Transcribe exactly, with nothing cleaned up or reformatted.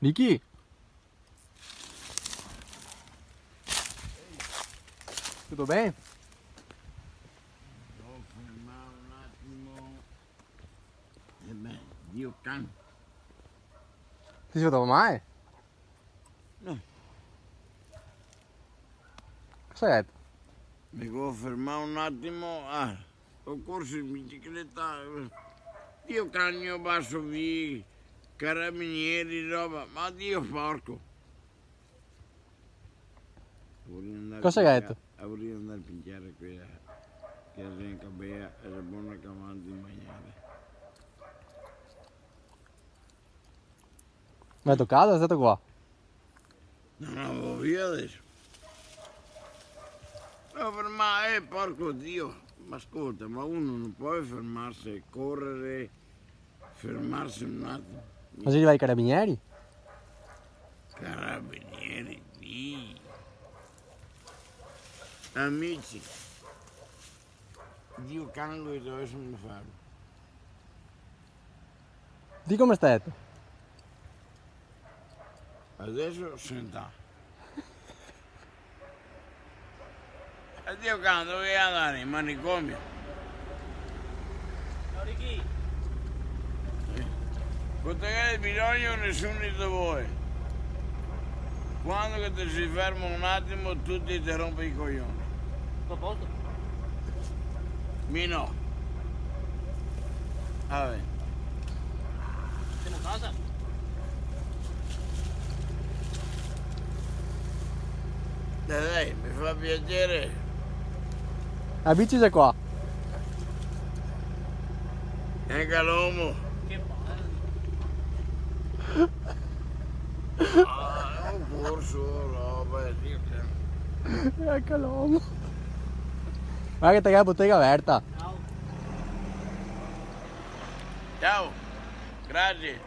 Vicky? Tuto ben? Devo fermar un atimo. E ben, Dio can. Ti se fa mal? No. Cosa xe? Me devo fermar un atimo. Ah, go corso in bicicleta. Dio can, baso via, carabinieri, roba. Ma Dio porco. Cosa che ga dito? Vorìa andar a pingiar quela che la xe in cabea e la xe bona che avanti in bagnare. Ma xe tocà, xe stà qua? No, no, vao via deso. Devo fermar, eh, porco Dio. Ma scolta, ma uno no pol fermarse e corere. Fermarse un atimo. Ma xe rivà i carabinieri? Carabinieri, Dio. Amici, Dio can, dove son fermo? Ti come stai? Deso sentà. E Dio can, dove xe andar? In manicomio? Signor Ricky. Sì. Co te ghe bisogno, nesuni te vol. Quando che te si fermo un atimo, tuti te ronpe i coglioni. Tutto a posto? Mi no. Vabè. Semo a casa? Dai, dai, me fa piaser. La bici xe qua. Anca l'omo. Che palle. Ah, xe un corso, roba, Dio che... Anca l'omo. Varda che te ga la botega verta. Ciao. Ciao. Grazie.